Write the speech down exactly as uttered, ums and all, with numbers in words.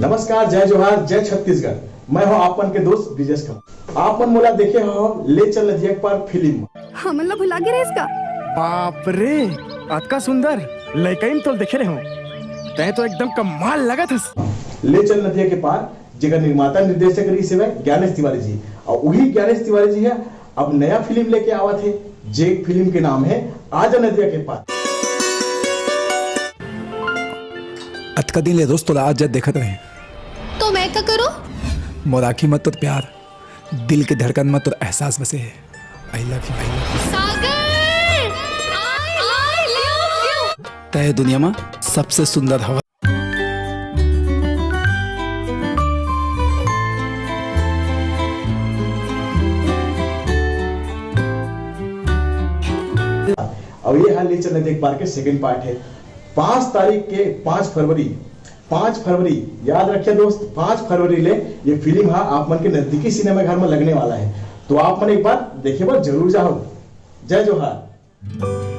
नमस्कार, जय जोहार, जय छत्तीसगढ़। मैं हूं आप मन के दोस्त ब्रिजेश कपूर। आप मन मोला देखे हो ले चल नदिया के पार फिल्म म। हमन ला भुला गे रहिस का? बाप रे, अतका सुंदर लइकई म तोल देखे रेहेंव। तैं तो एकदम कमाल लगत हस। ले चल नदिया के पार, जेकर निर्माता निर्देशक रहिस हवय ज्ञानेश तिवारी जी, अउ उही ज्ञानेश तिवारी जी ह अब नया फिल्म लेके आवत हे, जे फिल्म के नाम हे आजा नदिया के पार। अतका दिन ले दोस्त तोला आज जब देखत रहे। तो मैं का करूं? मोर आँखी म तोर प्यार, दिल के धड़कन म तोर एहसास बसे हे। I love you, I love you। Sagar, I love you। तैं दुनिया म सबसे सुंदर हवा। अब ये हाल ले चल नदिया के पार के सेकंड पार्ट है। पाँच तारीख के, पाँच फरवरी, पाँच फरवरी, याद रखिए दोस्त, पाँच फरवरी ले ये फिल्म हा आप मन के नजदीकी सिनेमा घर में लगने वाला है। तो आप मन एक बार देखे बर जरूर जाओ। जय जोहार।